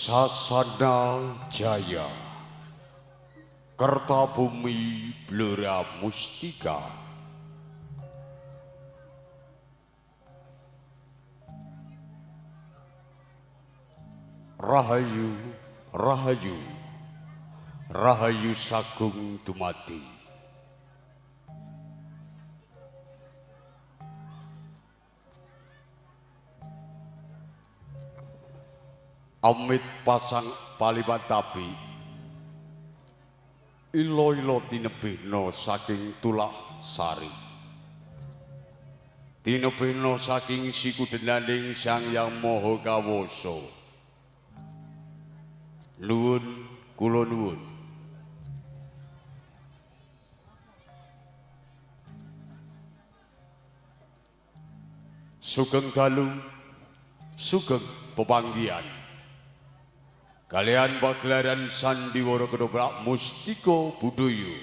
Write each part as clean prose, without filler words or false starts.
Sasana Jaya Kertabumi Blora Mustika. Rahayu, Rahayu, Rahayu Sagung Dumadi. Amit pasang palimantapi ilo-ilo tinebihna saking tulah sari, tinebihna saking sikudenaning Sang Hyang Maha Kawasa. Nuwun kula nuwun. Sugeng dalu, sugeng pepanggihan kalian pagelaran sandiwara ketoprak mustika budaya.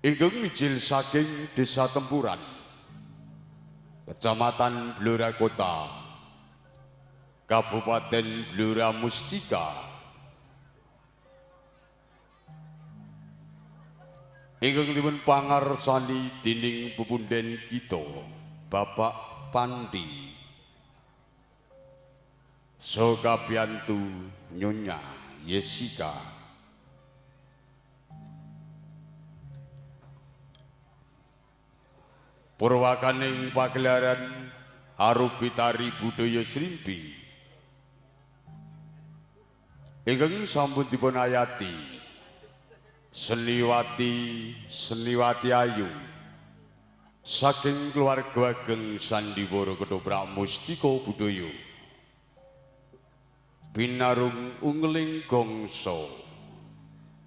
Ingkang mijil saking Desa Tempuran, Kecamatan Blora Kota, Kabupaten Blora Mustika. Ingkang dipun pangarsani dening pepunden kita Bapak Pandi Sokapiantu Nyonya Yesika. Purwakaning pagelaran arupi tari budaya srimpi ingkang sampun dipun ayati seniwati seniwati ayu saking keluarga ageng sandiwara ketoprak mustika budaya binarung ungeling gongso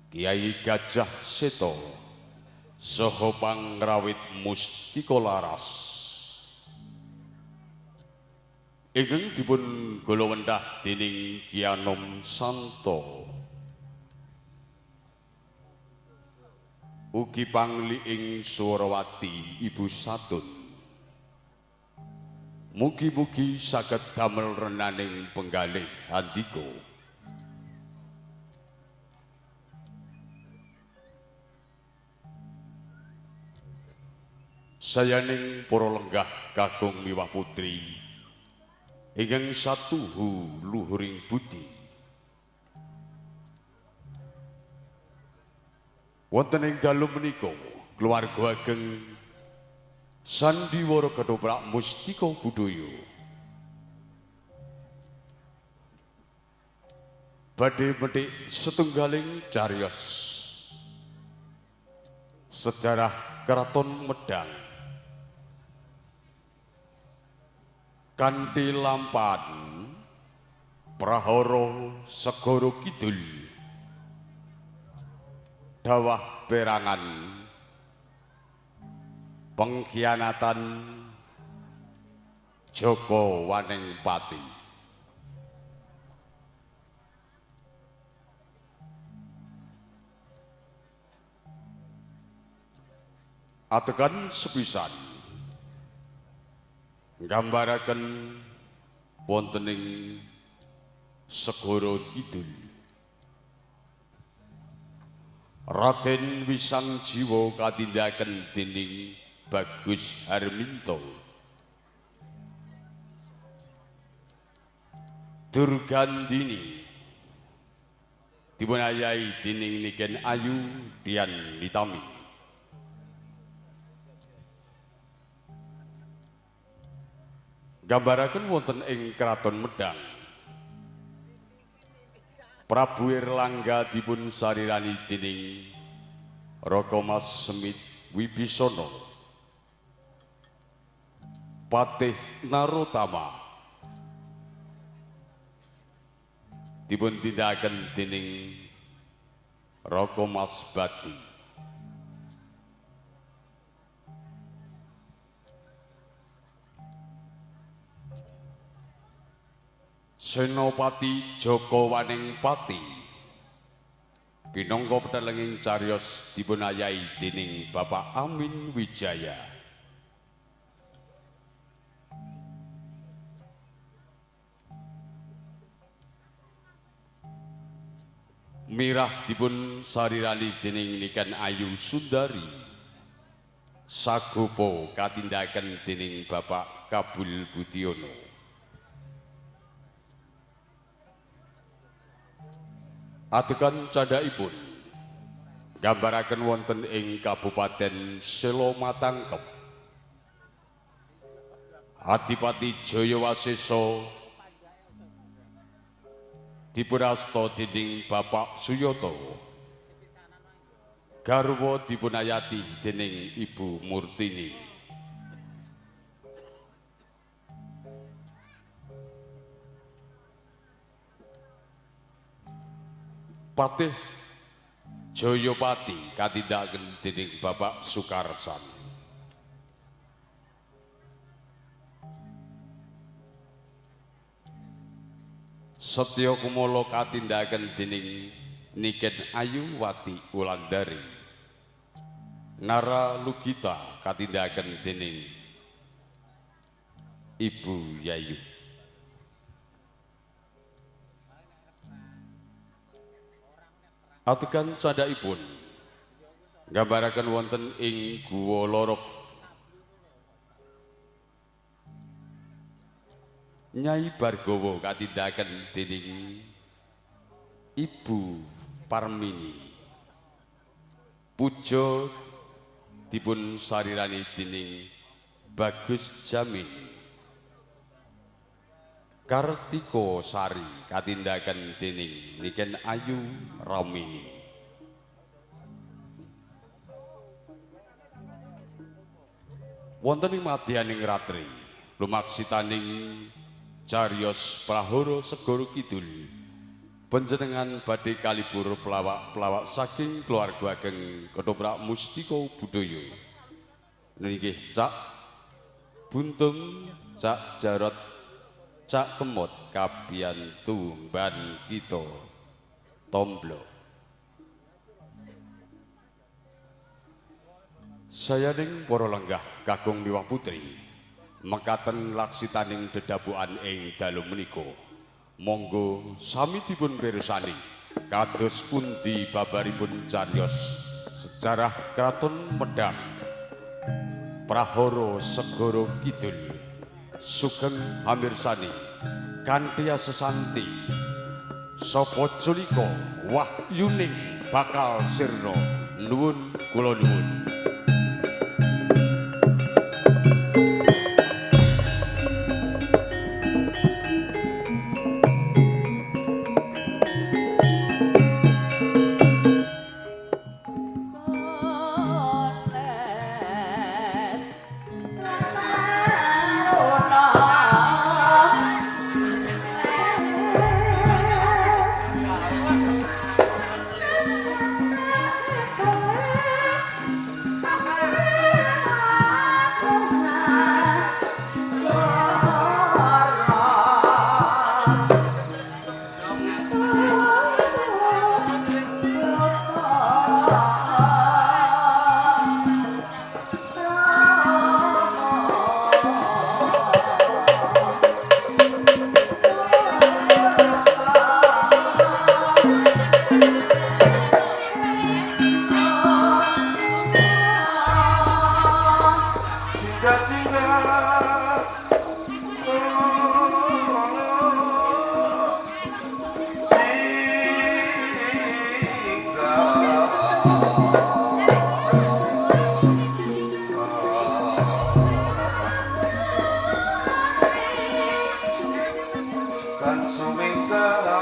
Kiai Gajah Seto saha pangrawit mustika laras ingkang dipun galawenthah dening Ki Anom Santo ugi pangliing Surawati Ibu Satun. Mugi-mugi saged damel renaning penggalih handika. Sayaning para lenggah kakung miwah putri ingkang satuhu luhuring budi, wonten ing dalu menika keluarga ageng sandiwara ketoprak mustika budaya badhe methik setunggaling cariyos sejarah Keraton Medang kanthi lampahan prahara Segara Kidul dawah perangan pengkhianatan Joko Wanengpati. Ategan sepisan nggambaraken wonten ing Segara Kidul Raden Wisang Jiwa katindakaken dening Bagus Harminto. Durgandini dipunayahi dening Niken Ayu Dian Nitami. Gambaraken wonten ing Kraton Medang Prabu Erlangga dipun sarirani dening Raka Mas Semit Wibisono Patih Narotama dipun tindakaken dening Raka Mas Bati. Senopati Joko Wanengpati pinangka petelenging cariyos dipunayahi dening Bapak Amin Wijaya. Mirah dipun sarirani dening Niken Ayu Sundari. Sagopa katindaken dening Bapak Kabul Budiono. Adegan candhaipun gambaraken wonten ing Kabupaten Selo Matangkep. Adipati Jayawasesa dipunasta dening Bapak Suyoto. Garwa dipunayati dening Ibu Murtini. Patih Jayapati katindakaken dening Bapak Sukarsan. Setya Kumala katindakaken dening Niken Ayu Wati Wulandari. Nara Lugita katindakaken dening Ibu Yayu. Adegan candhaipun nggambaraken wonten ing Guwa Lorok. Nyai Bargawa katindakaken dening Ibu Parmini. Puja dipun sarirani dening Bagus Jamin. Kartika Sari katindakaken dening Niken Ayu Ramini. Wonten ing madyaning ratri lumaksitaning cariyos prahara segara kidul, panjenengan badhe kalibur pelawak-pelawak saking keluarga ageng Ketoprak Mustika Budaya. Nggih Cak Buntung, Cak Jarot, Cak Kemot kabiyantu ban kita tomblo. Sayaning para lenggah kakung miwah putri, mekaten laksitaning dedabukan ing dalu menika. Monggo sami dipun pirsani kados pundi babaripun cariyos sejarah Kraton Medang Prahara Segara Kidul. Sugeng hamirsani kanthi sesanti sapa culika wahyuning bakal sirna. Nuwun kula nuwun. Kala.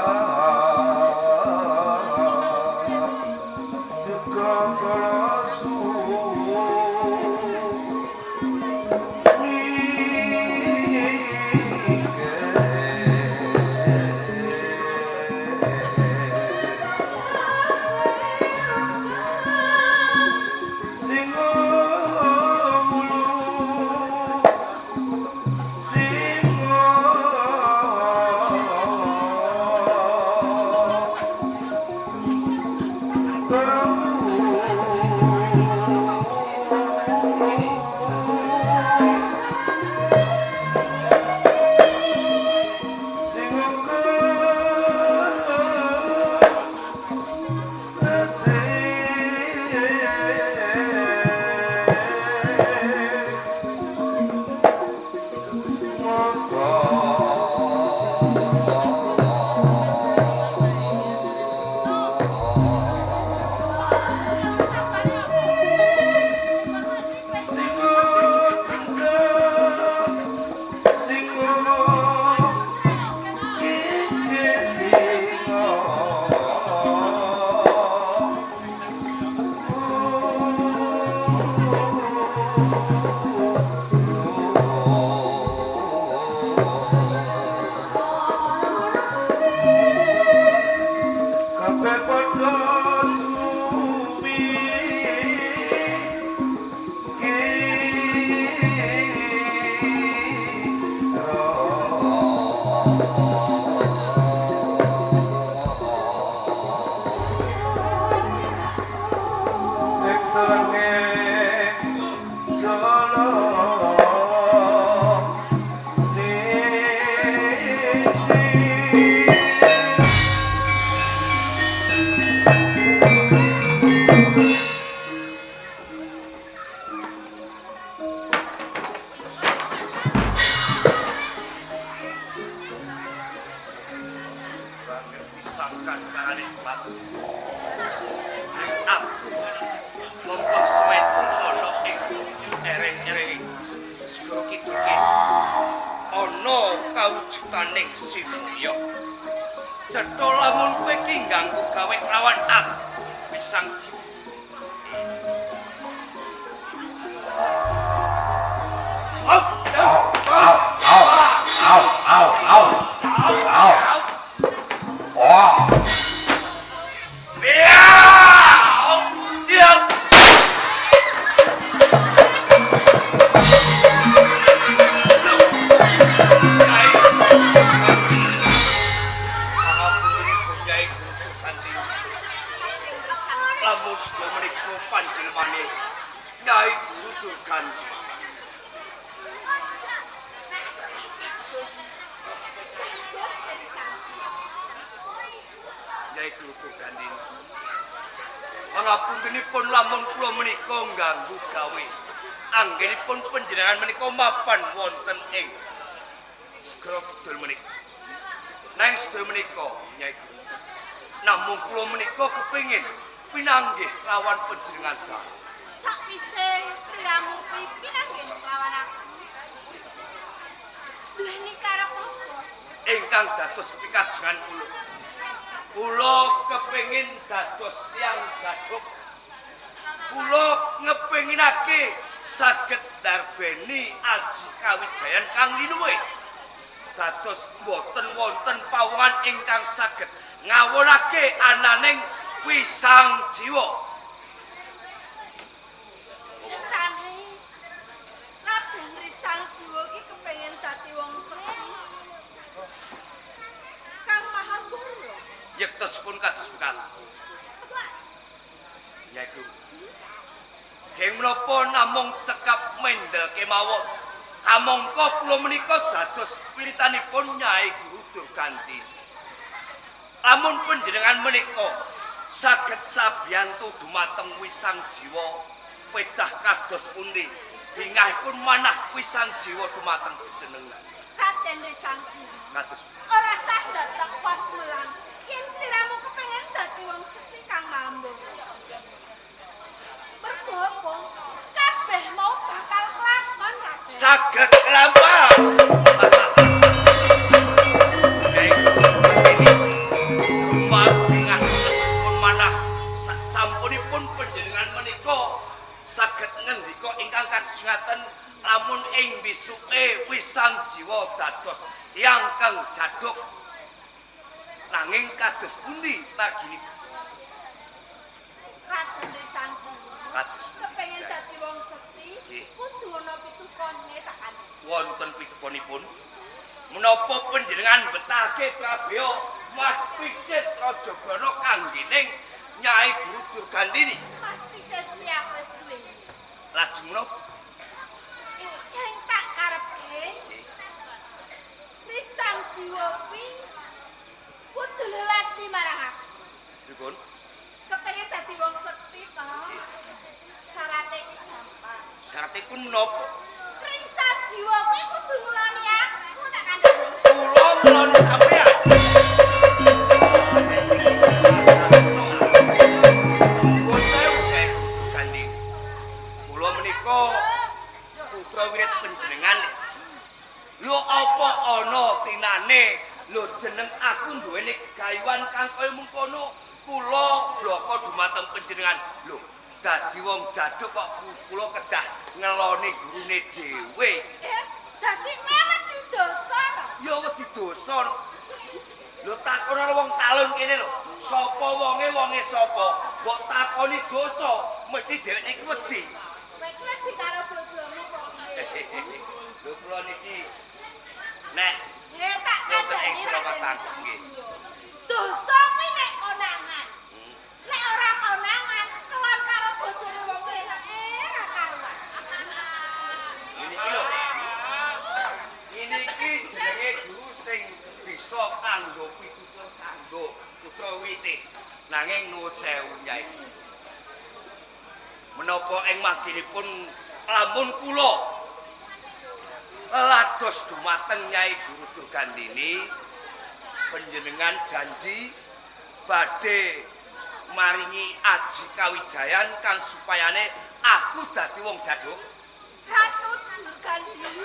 ning Simulya. Cetha lamun kowe iki ngganggu gawe lawan aku Wisang Jiwa. Au au au au au au au. Pangapuntenipun lamun kula menika ngganggu gawe. Anggenipun panjenengan menika mapan wonten ing segara kidul menika. Nanging sedaya menika Nyai Guru, namung kula menika kepengin pinanggih lawan panjenengan dalu. Sakwise sliramu kuwi pinanggih lawan aku. Duweni karep apa? Ingkang dados pikajengan kula. Kula kepengin dados tiyang jaduk. Kula ngepinginake saged darbeni aji kawijayan kang linuwih. Dados boten wonten pawongan ingkang saged ngawonake ananing Wisang Jiwa. Cetane Raden Risang Jiwa ki kepengin dadi wong sekti kang maha guru. Yektosipun kados mekaten. Nyai Guru. Geng menapa namung cekap mendel kemawon. Kamangka kula menika dados wiritanipun Nyai Guru Durganti. Lamun panjenengan menika saged sabiyantu dumateng Wisang Jiwa pedah kados pundi bingahipun manah Wisang Jiwa dumateng panjenengan. Raden Risang Jiwa. Kados ora sah dadak pas melang. Yen sliramu kepengin dadi wong sekti kang mambu. Mergo apa? Kabeh mau bakal kelakon Raden. Saged kelampah. Mas bingah pun manah sampunipun panjenengan menika saged ngendika ingkang kados ngaten lamun ing wisuke Wisang Jiwa dados tiyang kang jaduk. Nanging kados pundi marginipun? Raden Risang Jiwa kados kepengin dadi wong sekti kudu ana pitukone tak kandhani. Wonten pitukonipun menapa panjenengan betahke prabeya Mas Picis Rajabrana kanggening Nyai Guru Durgantini? Mas Picis kuwi aku wis duweni. Lajeng menapa? Sing tak karepke Risang Jiwa kuwi kudu lelati marang aku. Pripun? Kepengin dadi wong sekti to. Syarate iki gampang. Syaratipun menapa? Risang Jiwa kuwi kudu ngeloni aku tak kandhani. Kula ngeloni sampeyan. Kula menika putra wirid panjenengan. Lho apa ana tinane? Lho jeneng aku duweni gegayuhan kang kaya mengkono. Kula blaka dumateng panjenengan. Lho dadi wong jaduk kok kula kedah ngeloni gurune dhewe. Dadi kowe wedi dosa to? Ya wedi dosa. Lho takon wong talun kene lho. Sapa wonge wonge sapa? Mbok takoni dosa mesti dheweke iki wedi. Kowe iki wedi karo bojomu kok piye? Lho kula niki nek tak kandhani nggih. Dosa kuwi nek konangan. Nek ora konangan, kelon karo bojone wong kuwi enake ra karuan. Ngene iki lho. Ngene iki jenenge guru sing bisa kanggo pitutur kanggo putra wite. Nanging nuwun sewu Nyai. Menapa ing maginipun lamun kula lados dumateng Nyai Guru Durgantini panjenengan janji badhe maringi aji kawijayan kang supayane aku dadi wong jaduk. Ratu Durgantini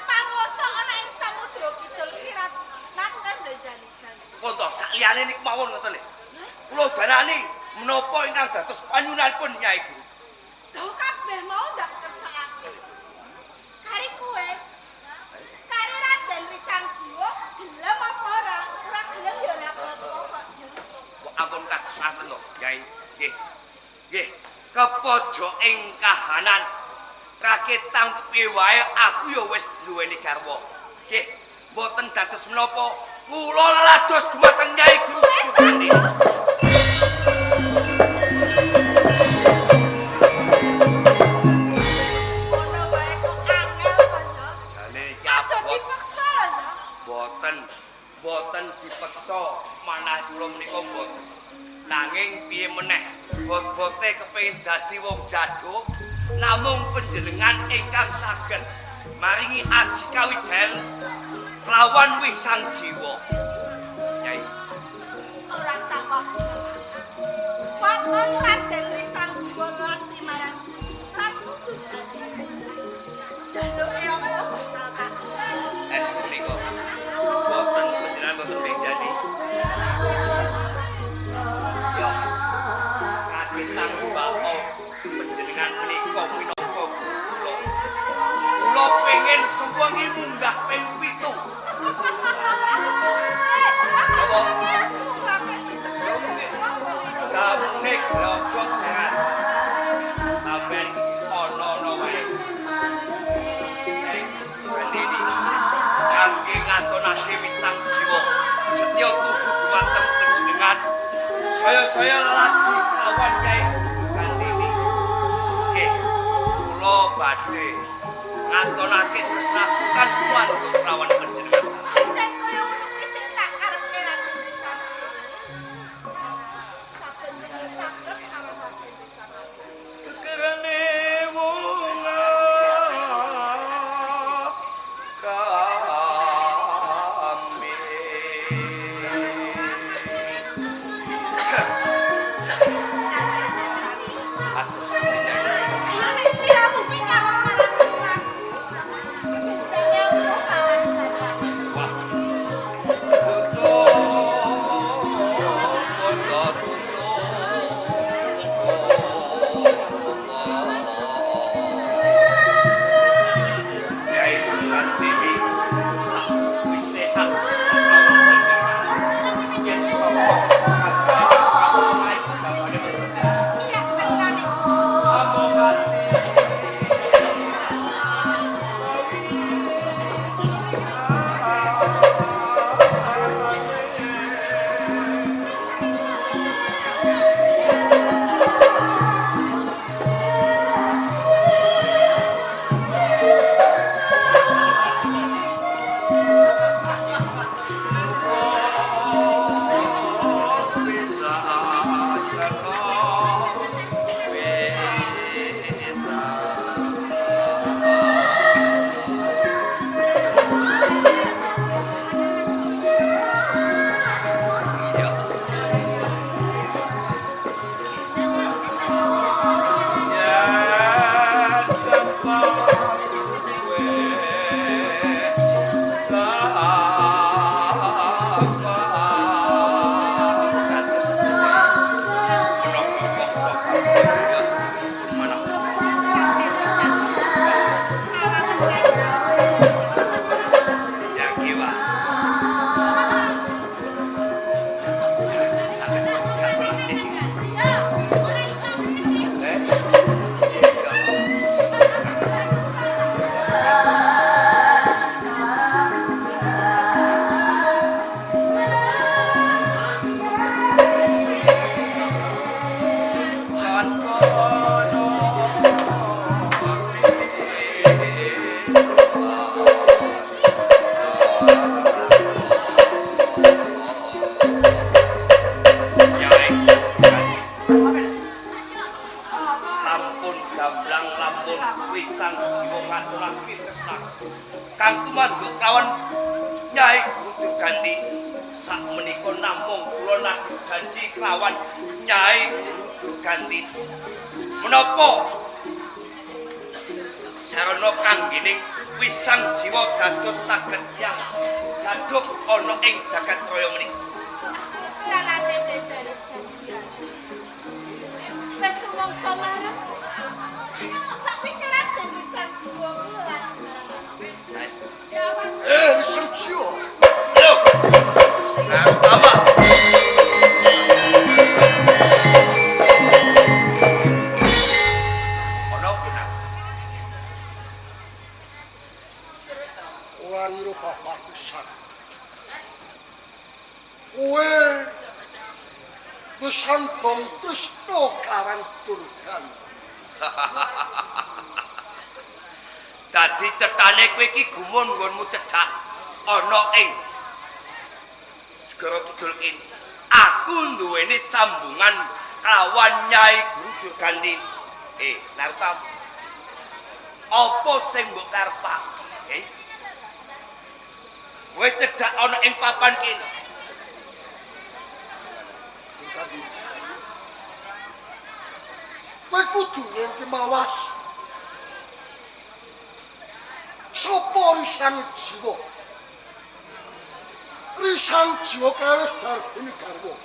panguwasa ana ing Samudra Kidul ki ra nate mlenjani janji. Pun to sak liyane niku mawon ngoten lho. Kula danani menapa ingkang dados panyuwunanipun Nyai Guru. Lho kabeh mau ndak kersakake. Kari kowe. Kari Raden Risang Jiwa gelem apa ora? Ora gelem ya ora apa-apa kok. Kok ampun kados ngaten lho, Nyai. Nggih. Nggih, kepojok ing kahanan raketang kepiye wae aku ya wis duweni garwa. Nggih, mboten dados menapa kula lelados dumateng Nyai Guru. Ngono wae kok angel to ya. Jane iki Aja abot. dipaksa lho ya. Mboten, mboten dipeksa manah kula menika mboten. Nanging piye meneh, bot-bote kepengin dadi wong jaduk, namung panjenengan ingkang saged maringi aji kawijayan kelawan wisang jiwa. Nyai, Ora sah wasulah. Waton Raden Risang Jiwa lati marang Ratu Durgati. Jaluke apa bakal tak es menika mboten panjenengan mboten bejani. Ya, raketang bapa panjenengan menika minangka guru kula. Kula pengen sewengi munggah ping 7. Apa? Samune glogok jaran. Sampeyan ana-ana wae. Gandini kangge ngatonake wisang jiwa setya tuhu dumateng panjenengan. Saya-saya lagi kelawan Nyai Guru Gandini. Nggih, kula badhe ngatonake tresnaku kang kuwantuk kelawan panjenengan. Pancen kaya ngono kuwi sing tak karepke Raden Risang Jiwa. Saben bengi cakrep karo Raden Risang Jiwa. Kekerane wunga kami. Raden Risang Jiwa. Atus punya. Ayo nek sliramu kuwi nyawang marang aku. Dene aku kawan garwane. Wah. Yai Kartini sakwise aku yen sapa aku main jabane Iya tenan iki. apa hati. Bisa bisa. Sampun gamblang lamun wisang jiwa ngaturake tresnaku kang tumanduk kelawan Nyai Guru Ganti. Sakmenika namung kula nagih janji kelawan Nyai Guru Ganti. Menapa sarana kanggening Wisang Jiwa dados saged yang jaduk ana ing jagat raya menika. Ora nate njaluk janjian. Wis rumangsa marep. Sakwise Raden Wisang Jiwa wilat marang aku. Saestu. Wisang Jiwa. Lho. Narutama. Ana benar. Ora ngira bapak pisan. Kowe wis sambung tresna karo Durgan. Dadi cetane kowe iki gumun nggonmu cedhak ana ing Segara Kidul kene. Aku nduweni sambungan kelawan Nyai Guru Durganti. Narutama. Apa sing mbok karepake? Kowe cedhak ana ing papan kene. Durganti. Kowe kudu ngene mawas. Sapa Risang Jiwa? Risang Jiwa karo Darbini garwa.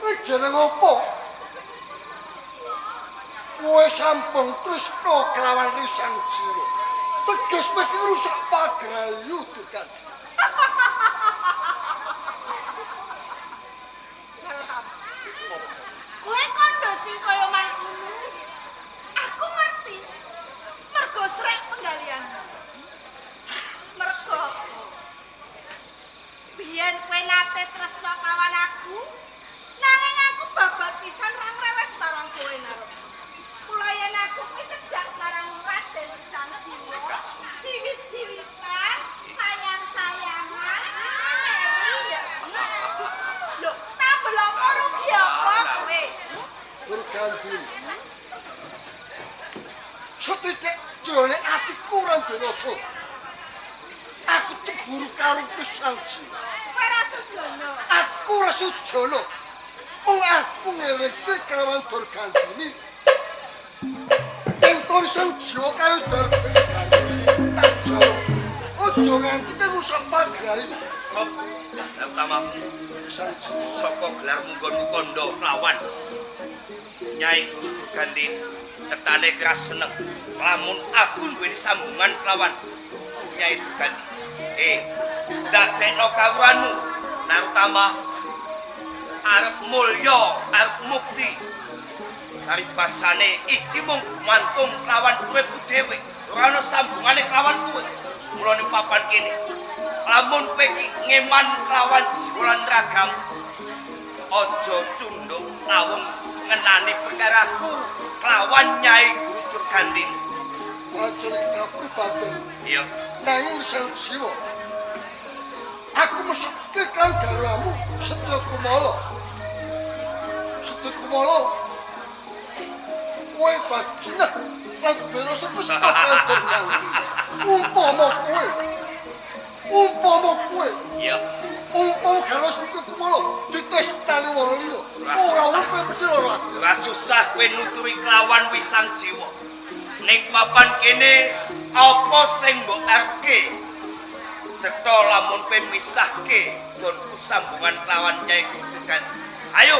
Kowe jeneng apa? Kowe sampun tresna kelawan Risang Jiwa. Teges kowe iki rusak pagrayu Durganti. Kowe kandha sing kaya mangkono. Aku ngerti. Mergo srek penggalianmu. Mergo biyen kowe nate tresna kawan aku, nanging aku babar pisan ra ngrewes marang kowe Narok. Mula yen aku kuwi cedhak marang Raden Wisang Jiwa, jiwit-jiwitan, sayang-sayangan, meri ya. Lho, tambel apa rugi apa kowe? Durganti. Sethithik jroning atiku ora duwe rasa. Aku cemburu karo Wisang Jiwa. Kowe ra sujana. Aku ora sujana. Mung aku ngelingke kelawan Durgantini. Yen to Risang Jiwa karo Darbini garwa tak jala. Aja nganti kowe rusak pagrayu. Stop. Narutama. Risang Jiwa. Saka gelarmu nggonmu kandha kelawan Nyai Guru Durganti. Cetane keras seneng lamun aku duweni sambungan kelawan Nyai Durganti. Ndadekno kawruhanmu Narutama arep mulya, arep mukti. Paribasane iki mung gumantung kelawan uripku dhewe, ora ana sambungane kelawan kowe. Mula ning papan kene, lamun kowe iki ngeman kelawan jiwa lan ragamu, aja cunduk lawung ngenani perkaraku kelawan Nyai Guru Durganti. Pancen kapribaden. Iya. Nanging Risang Jiwa, aku mesake kang garwamu Setya Kumala. Setya Kumala, kowe bajinah lan beres tresna karo Durganti. Umpama kowe, umpama kowe, iya. Umpama garwa Setya Kumala ditresnani wong liya, ora urip mesti ora. Ora susah kowe nuturi kelawan Wisang Jiwa. Ning papan kene apa sing mbok arepke? Cetha lamun kowe misahke nggonku sambungan kelawan Nyai Guru Durganti. Ayo,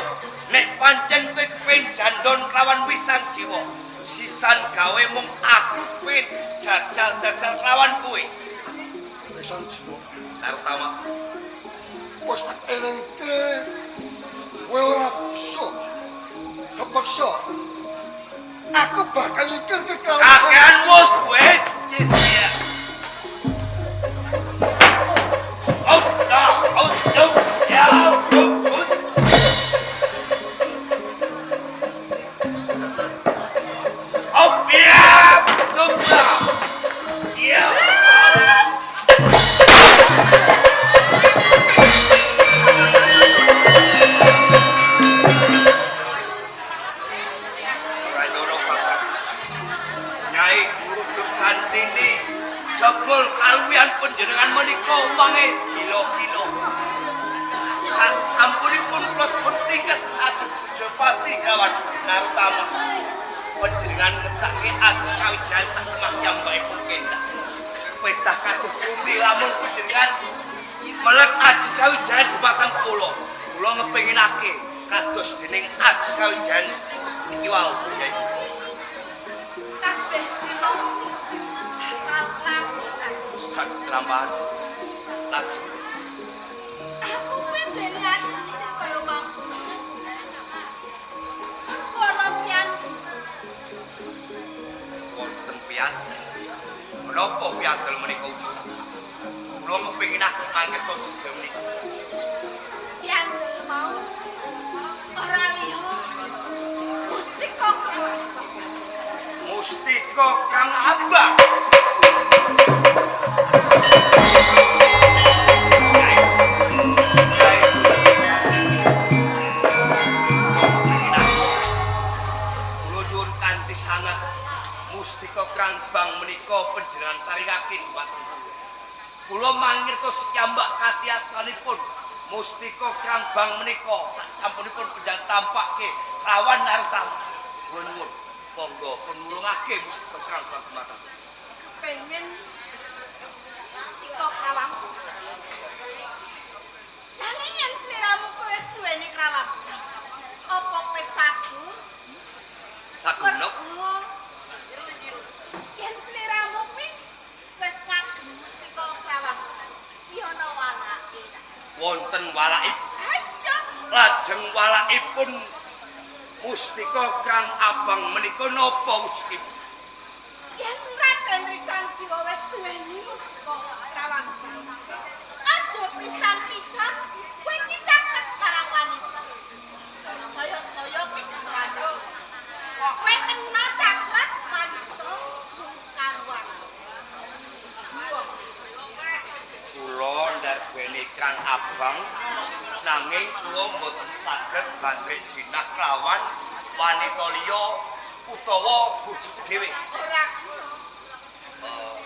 nek pancen kowe kepengin jandon kelawan Wisang Jiwa, sisan gawe mung aku kowe jajal-jajal kelawan kowe. Risang Jiwa, Narutama, wis tak elingke kowe ora bisa kepeksa. Aku bakal nyingkirke kelawan kakean wus kowe. Oh, da, oh, no, ya, oh, oh. Oh, ya, oh, ya. Nyai Guru Durgantini jebul kaluwihan panjenengan menika umange gila-gila. Sampunipun kula dipun tingkes ajeg Bujapati lawan Narutama. Panjenengan ngecake aji kawijayan sak kemah piyambakipun kendah. Pedah kados pundi lamun panjenengan melek aji kawijayan dumateng kula. Kula ngepinginake kados dening aji kawijayan niki wau, Kyai. Kabeh trimo bakal lakukan. Sak lampahan lajeng aku kuwi duweni aji sing kaya mangkono. Kono pian wonten piyanten. Menapa piyanten menika wujud? Kula kepinginake mangertos sistem menika. Piyanten mau ora liya mustika kang Mustika kang abang. Kula nyuwun kanthi sanget mustika kang bang menika panjenengan paringake dhumateng kula. Kula mangertos piyambak katiasanipun mustika kang bang menika sasampunipun panjenengan tampake kelawan Narotama. Kula nyuwun monggo pun nulungake mustika kang bang dumateng kula. Kepengin mustika krawang. Nanging yen sliramu kuwi wis duweni krawang, apa kowe sagu? Sagu menapa? Yen sliramu kuwi wis ngagem mustika krawang, kuwi ana walake. Wonten walakipun. Ha iya. Lajeng walakipun mustika kang abang menika napa wujudipun? Yen Raden Risang Jiwa wis duweni mustika krawang, aja pisan-pisan kowe iki caket marang wanita. Saya-saya kowe karuan. Kowe kena caket wanita karuan. Kula ndarbeni kang abang nanging kula mboten saged bandrek jinah kelawan wanita liya utawa bojoku dhewe. Ora kena.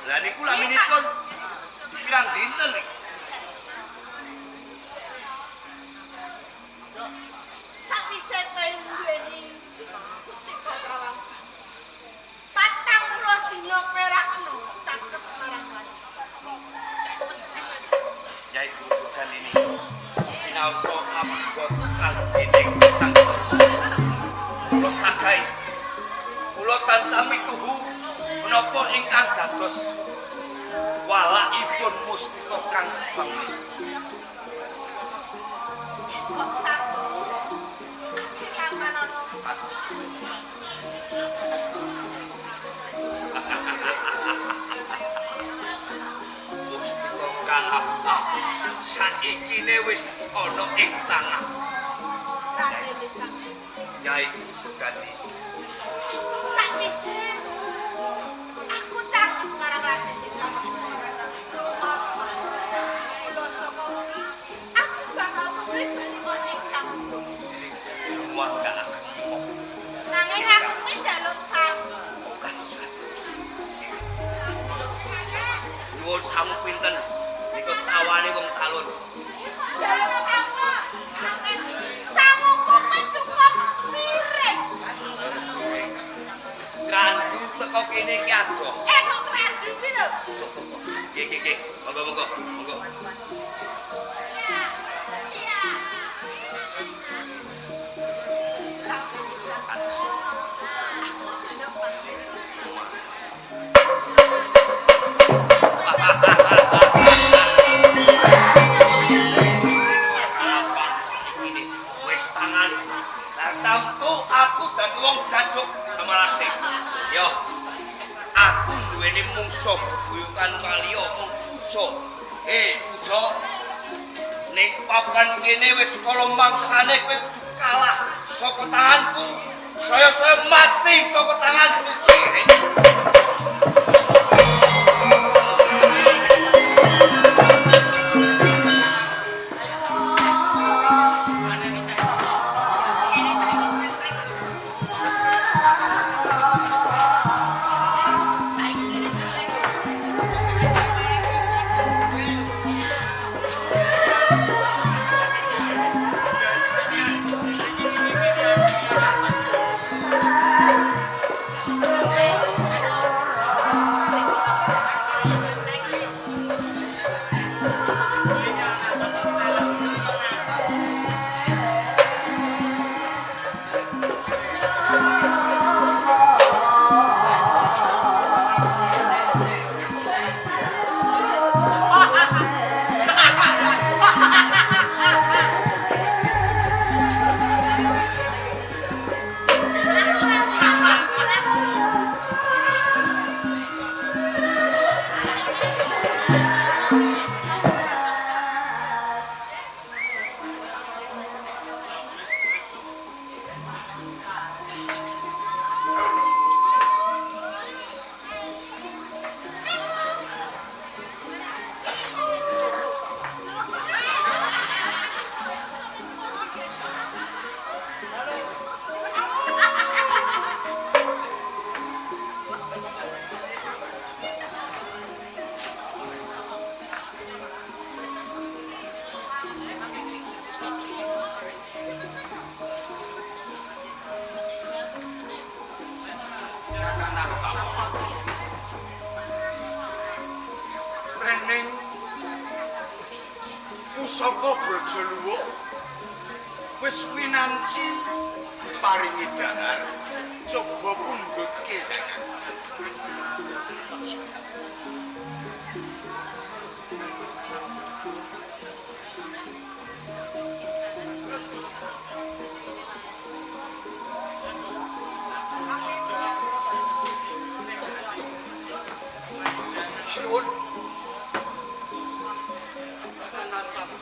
Lah niku laminipun pirang dinten iki? Sakwise kowe duweni mustika krawang, 40 dina kowe ora kena caket marang wanita. Nyai Guru Durgandini sinaosa abot kang dening Sang Jiwa. Kula sagahi kula tansah mituhu menapa ingkang dados walakipun mustika kang abang menika. Kok sagu akhir lamanono. Kasus. Mustika kang abang saikine wis ana ing tangan Raden Risang Jiwa. Nyai Guru Durgandini. Sakwise aku caket marang Raden Risang Jiwa. Mas, kula saka wengi aku bakal tumrih bali ana ing samudra. Rumah gak akan ngomong. Nanging aku kuwi njaluk sangu. Bukan surat. Nyuwun sangu pinten? Niku tawane wong talun. Njaluk sangu. Sanguku kuwi cukup piring. Kandu teko kene iki adoh. Eh kok krandu kuwi lho. Nggih nggih nggih. Monggo monggo monggo. Raden Risang Kados. Aku njaluk pamit. Wis tangan. Tartamtu aku dadi wong jaduk semalake. Yo. Aku duweni mungsuh bebuyutan kaliya mung Puja. Puja. Ning papan kene wis kala mangsane kowe kalah saka tanganku. Saya-saya mati saka tanganku. Narotama. Rening pusaka Brajaluwuk wis winanci diparingi dahar, coba pundhutke Kakang. Sinuwun. Kakang Narotama.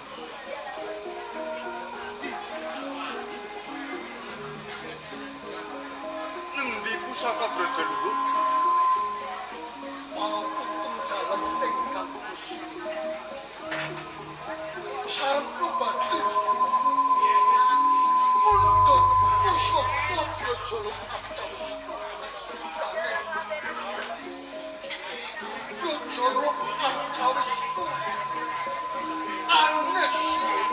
Ngendi pusaka Brajaluwuk? Pangapunten dalem ingkang kusut. Sareng kula badhe mundhut pusaka Brajaluwuk Arcawisnu. Nanging Brajaluwuk Arcawisnu aneh sinuwun.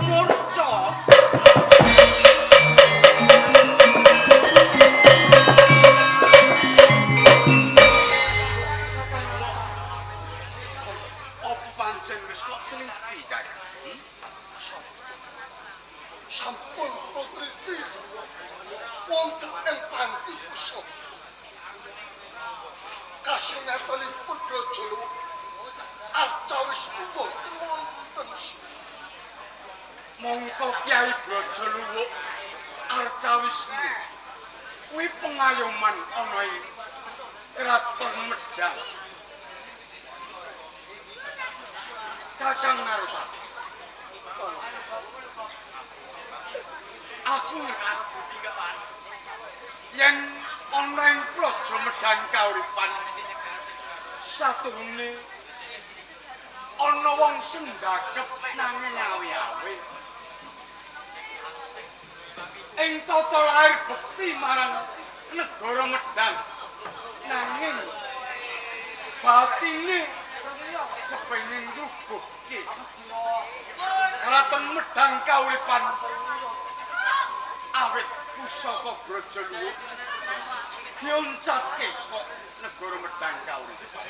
Murca. Apa pancen wis kok teliti, Kakang? Sampun kula teliti wonten ing panti pusaka. Kasunyatanipun Brajaluwuk Arcawisnu boten wonten. Mongko Kyai Brajaluwuk Arcawisnu kuwi pengayoman ana ing Kraton Medang. Kakang Narotama, aku ngerti yen ana ing Praja Medang Kauripan satuhune ana wong sendakep nanging awe-awe. Ing tata lair bekti marang negara Medang, nanging batine kepengin ngrubuhke Kraton Medang Kauripan awit pusaka Brajaluwuk dioncatke saka negara Medang Kauripan.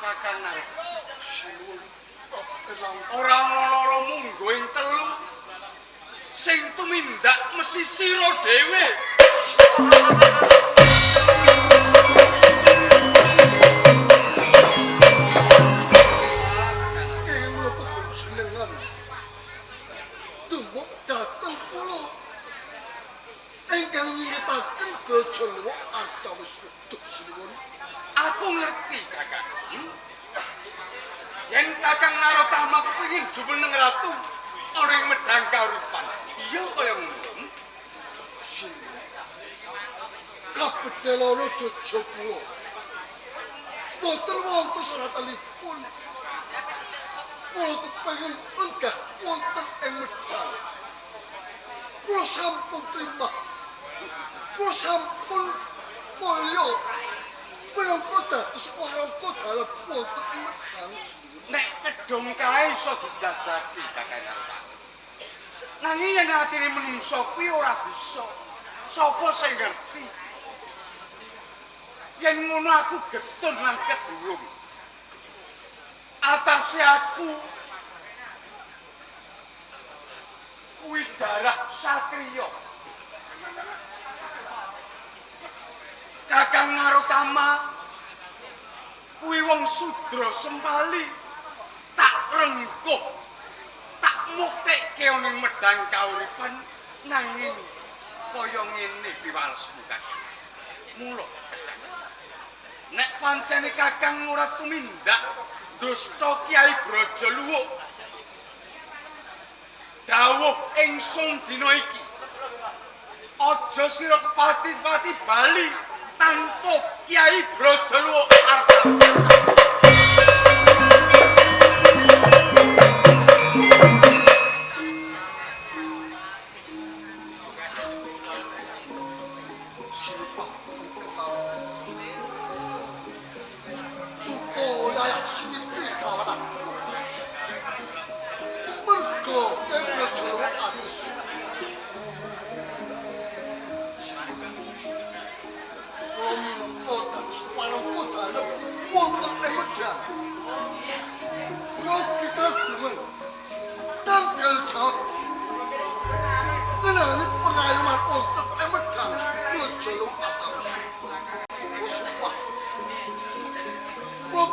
Kakang Narotama, Sinuwun. Ora ana lara munggo ing telu sing tumindak mesti sira dhewe. Kenging menapa panjenengan tumuk dhateng kula ingkang nyingitaken Brajaluwuk Arcawisnu. Duh sinuwun. Aku ngerti, Kakang. Yen Kakang Narotama kepengin jumeneng ratu ana ing Medang Kauripan, iya kaya ngono. Sinuwun. Kabedhelana jeja kula. Boten wonten seratanipun. Kula kepengin lenggah wonten ing Medang. Kula sampun terima. Kula sampun mulya minangka dados warangka dalem wonten ing Medang. Nek kedhung kae iso dijajaki, Kakang Narotama. Nanging yen atine menungsa kuwi ora bisa. Sapa sing ngerti? Yen ngono aku getun lan kedurung. Atase aku kuwi darah satriya. Kakang Narotama kuwi wong sudra sempali, tak rengkuh, tak muktekke ana ing Medang Kauripan, nanging kaya ngene piwalesmu, Kakang. Mula nek pancene Kakang ora tumindak dusta Kyai Brajaluwuk, dawuh ingsun dina iki, aja sira kepati-pati bali tanpa Kyai Brajaluwuk Arcawisnu. Sinuwun kemawon. Duka layak sinipi kawan aku. Merga Kyai Brajaluwuk Arcawisnu.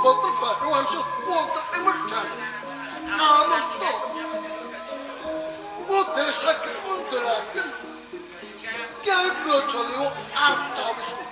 boten badhe wangsul wonten ing Medang. Kamangka kudu saged munduraken Kyai Brajaliwa Arcawisnu.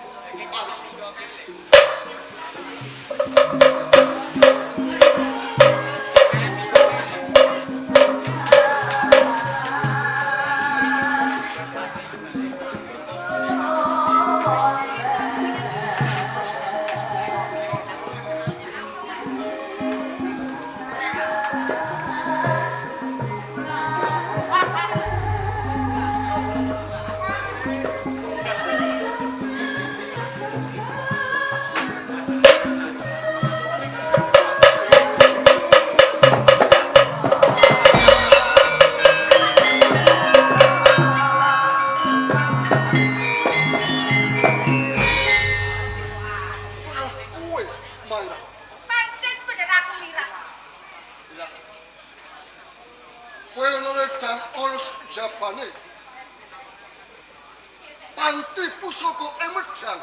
Panti pusaka ing Medang.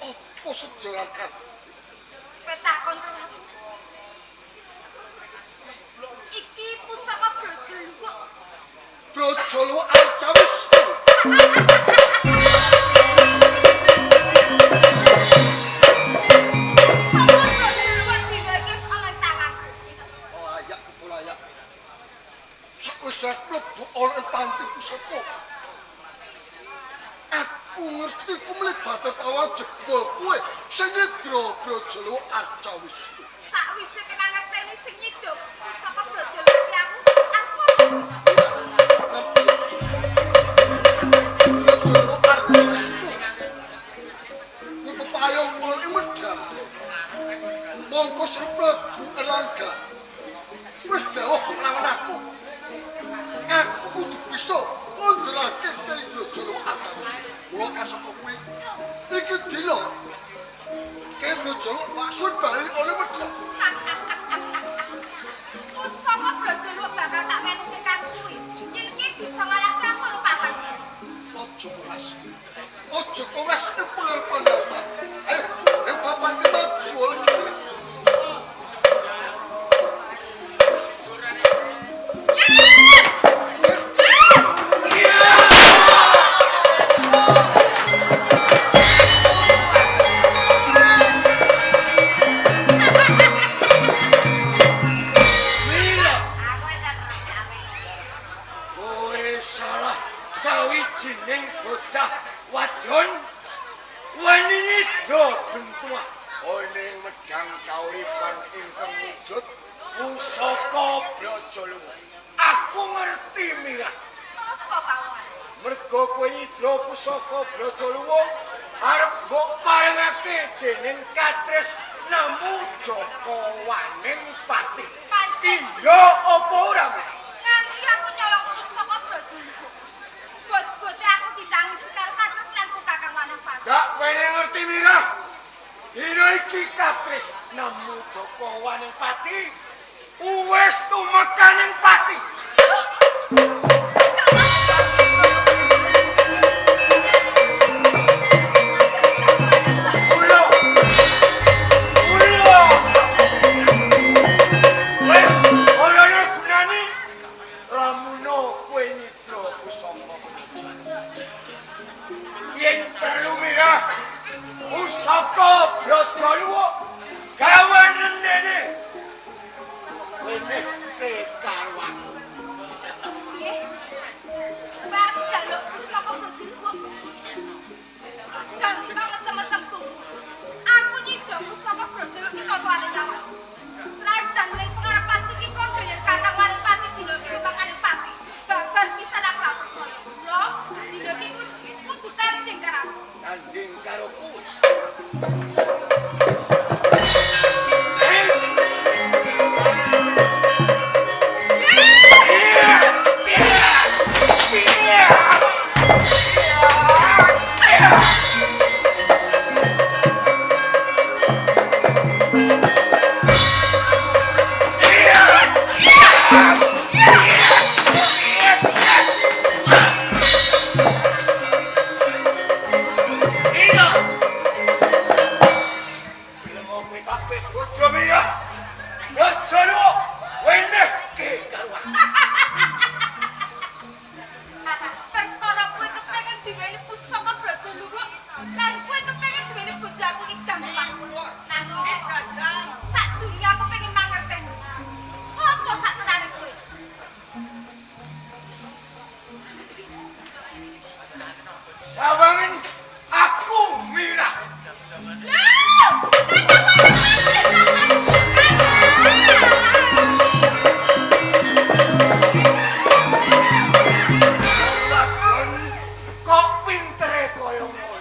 Apa sejarah? Kowe takon karo aku. Iki pusaka Brajaluwuk. Brajaluwuk Arcawisnu. Pusaka Brajaluwuk dina iki wis ana ing tanganku. Layak, layak. Sakwise mlebu ana ing panti pusaka. Aku ngerti ku mlibate pawan jebul kowe sing nyidra Brajaluwuk Arcawisnu. Sakwise kena ngerteni sing nyidra pusaka Brajaluwuk ki aku, aku ngerti. Brajaluwuk Arcawisnu. Kuwi pepayung ana ing Medang. Mongko Sri Prabu Erlangga wis dawuh nglawan aku. Aku kudu bisa ngundurake Kyai Brajaluwuk Arcawisnu. Mula kasaka kuwi iki dina Kyai Brajaluwuk maksud bali oleh Medang. Pusaka Brajaluwuk bakal tak wenehke karo kuwi. Yen iki bisa ngalahke aku lho papan iki. Aja kowas. Aja kowas ning pengarepan nyata. Ayo, ing papan iki maju oleh. Sawijining bocah wadon wani nyidra bentuah ana ing Medang kauripan ingkang wujud pusaka Brajaluwuk. Aku ngerti Mirah. Apa pawon? Mergo kowe nyidra pusaka Brajaluwuk arep mbok parengake dening Katris Nemu Jaka Waning Pati. Iya apa ora Mirah? Nganti aku nyolong pusaka Brajaluwuk. Bot-bote aku ditangisi karo Katris lan ku Kakang Waning Pati. Gak wene ngerti Mirah. Dina iki Katris Nemu Jaka Waning Pati wis tumekaning pati. Wis ora ana gunane lamun kowe nyidra pusaka. Yen perlu Mirah, pusaka Brajaluwuk gawanen rene. Wenehke karo aku. Piye? Kowe arep njaluk pusaka Brajaluwuk. Gampang metem-metemku. Aku nyidra pusaka Brajaluwuk iki totoane nyawa. Senajan ning pengarepan iki kandha yen Kakang Waning Pati dina iki lumakaning pati. Babar pisan aku ora percaya. Yo, dina iki kudu tanding karo aku. Tanding karo kowe. Iya. aku iki gampang. Nanging sadurunge aku pengen mangerteni. Sopo sak tenane kowe? Sawangen aku Mirah. Lho, kok pintere kaya ngono.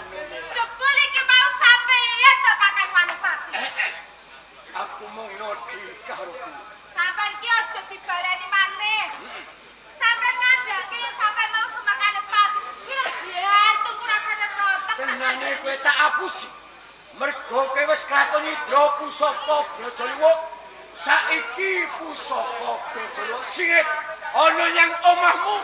Jebul iki mau sampeyan to Kakang Wanupati. Aku mung nodi karo kowe. Sampeyan ki aja dibaleni maneh. Sampeyan ngandhake sampeyan mau semakane pati. Kuwi lho jantungku rasane rontok. Tenane kowe tak apusi. Mergo kowe wis kelakon nyidra pusaka Brajaluwuk. Saiki pusaka Brajaluwuk singit ana nyang omahmu.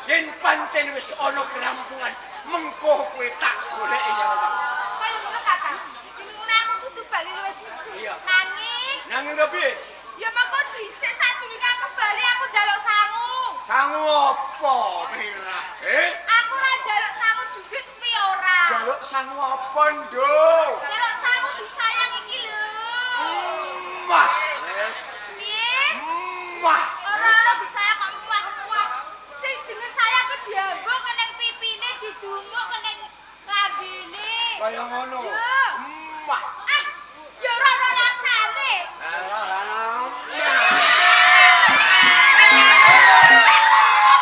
Yen pancen wis ana kerampungan, mengko kowe tak goleki nyang omahmu. Kaya ngono Kakang. Ngono aku kudu bali luwih dhisik. Nanging, nanging piye? Ya mengko dhisik sadurunge aku bali aku njaluk sangu. Sangu apa, Mirah? Aku ora njaluk sangu duit kuwi ora. Njaluk sangu apa, Nduk? Njaluk sangu disayang iki lho. Mah. Wis. Piye? Mah. Ora ana disayang kok muah-muah. Sing jeneng sayang ku diambung keneng pipine didumuk keneng lambene. Kaya ngono. Mah. Ah, ya ora ana rasane.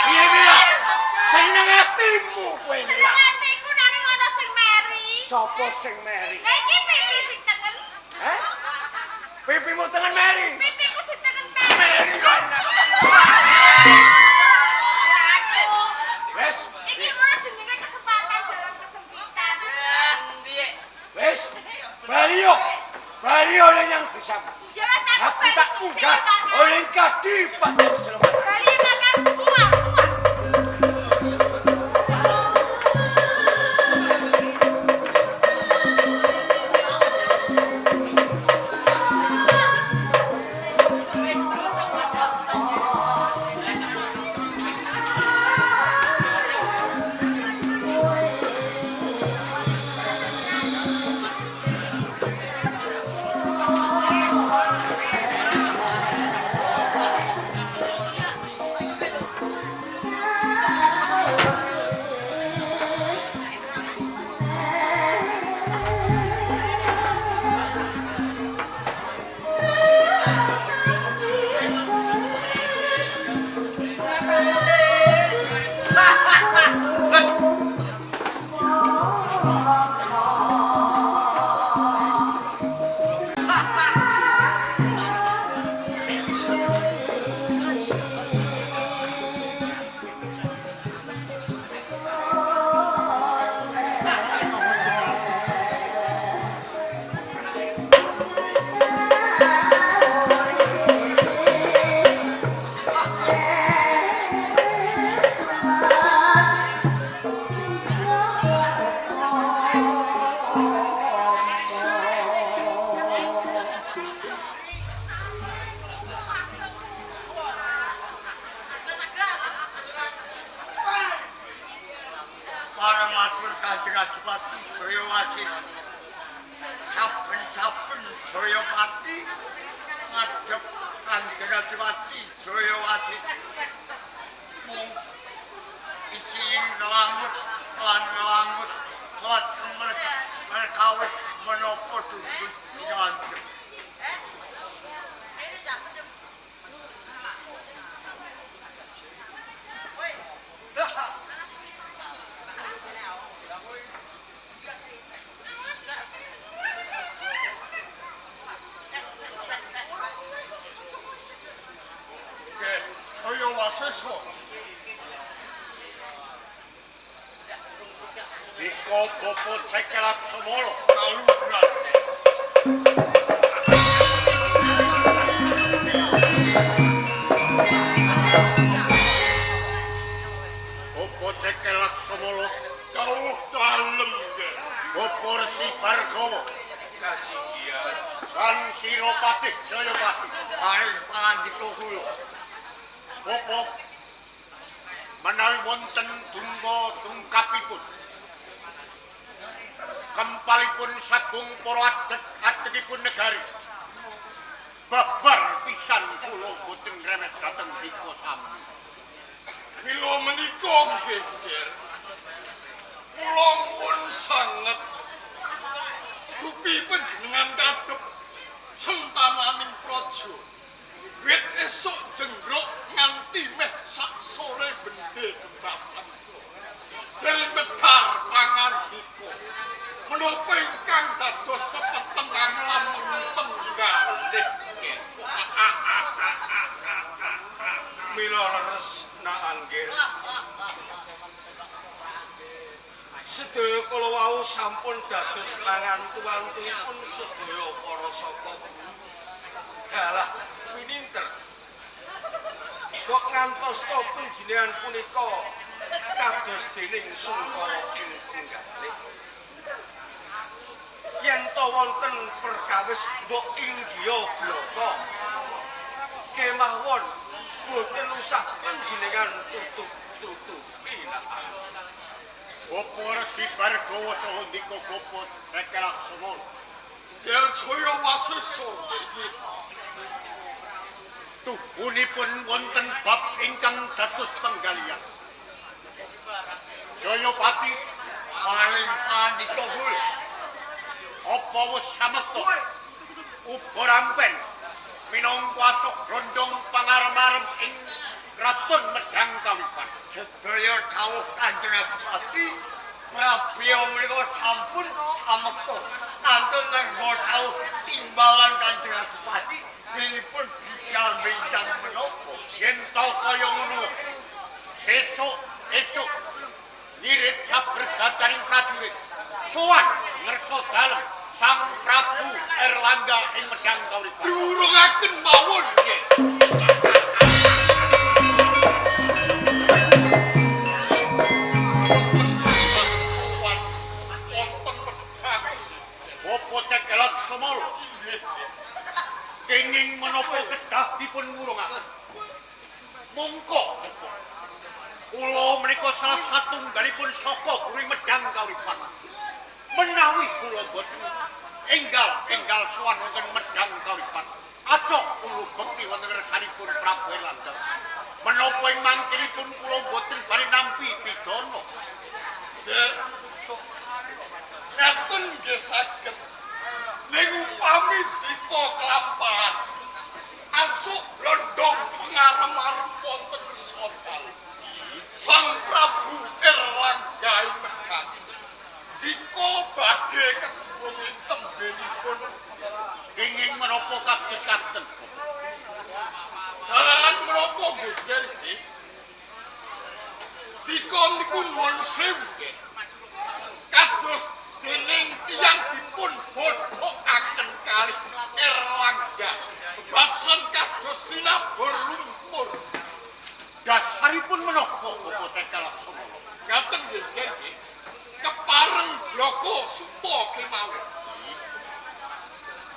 Piye Mirah? Seneng atimu kowe. Seneng atiku nanging ana sing meri. Sopo sing meri? Lah iki pipi sing tengen. Heh? Pipimu tengen meri? Pipiku sing tengen meri. Meri ana. Wes, iki ora jenenge kesempatan dalam kesempitan. Wes, bali yo. Bali yo nyang desamu. Ya wes aku tak munggah oleh kadipaten Sleman. Bali Kakang, kuat, kuat. Saben-saben Jayapati madhep Kanjeng Adipati Jayawasis. Mung iki langut lan langut lajeng merkawis menapa dudu Kanjeng. Iko popo cekelap semolo kaluhuran. Popo cekelap semolo dawuh dalem Bapak Resi Bargawa kasinggihan lan Siropati Jayapati paring pangandika kula. Bapak menawi wonten tungga tungkapipun Kempalipun sagung para adeg-adegipun negari. Babar pisan kula boten ngremes dhateng dika sami. Mila menika nggih, Ger. Kula nyuwun sanget dupi panjenengan kadhep sentananing praja. Wit esuk jenggruk nganti meh sak sore bendhe kembasan. Dereng medhar pangandika. Menapa ingkang dados pepeteng lameng penggalih. Mila leres nak anggir. Sedaya kala wau sampun dados pangantu-antunipun sedaya para saka guru. Dalah wininter. Kok ngantos to panjenengan punika kados dening Sungkara ing penggalih. Yen to wonten perkawis mbok inggiha blaka. Kemawon boten usah panjenengan tutup-tutupi nak. Bapak Resi Bargawa saha ndika Bapak Cekel Laksamala. Ger Jaya Wasesa nggih. Tuhunipun wonten bab ingkang dados penggalian. Jayapati paring pandika hul. Apa wis samekta? Uga rampen minangka asok grondong pangarem-arem ing Kraton Medhang Kawipan. Sedaya dhawuh Kanjeng Adipati prabya menika sampun samekta. Kantun nenggo dhawuh timbalan Kanjeng Adipati dinipun bincang-bincang menapa. Yen to kaya ngono, sesuk esuk ngirit sabergadaning prajurit sowan ngersa dalem Sang Prabu Erlangga ing Medhang Kauripan. Diwurungaken mawon nggih. Sowan wonten Medhang. Bapak Cekel Laksamala. Kenging menapa kedah dipun wurungaken? Mongko kula menika salah satunggalipun saka guru Medhang Kauripan. Menawi kula boten enggal-enggal sowan wonten Medhang Kauripan, asok kula bekti wonten ngersanipun Prabu Erlangga. Menapa ing mangkinipun kula boten bari nampi pidana? Nggih. Ngaten nggih saged. Ning upami dika kelampahan asuk londong pengarem-arem wonten ngersa dalem Sang Prabu Erlangga ing Medhang. Dika badhe kedhuwung tembenipun kenging menapa kados katen? Jaran menapa nggih nggih? Dika niku nuwun sewu nggih. Kados dening tiyang dipun bodhokaken kalih Erlangga. Bebasan kados linabur lumpur. Dasaripun menapa Bapak Cekel Laksamala? Ngaten nggih nggih. Kepareng bloko suta kemawon.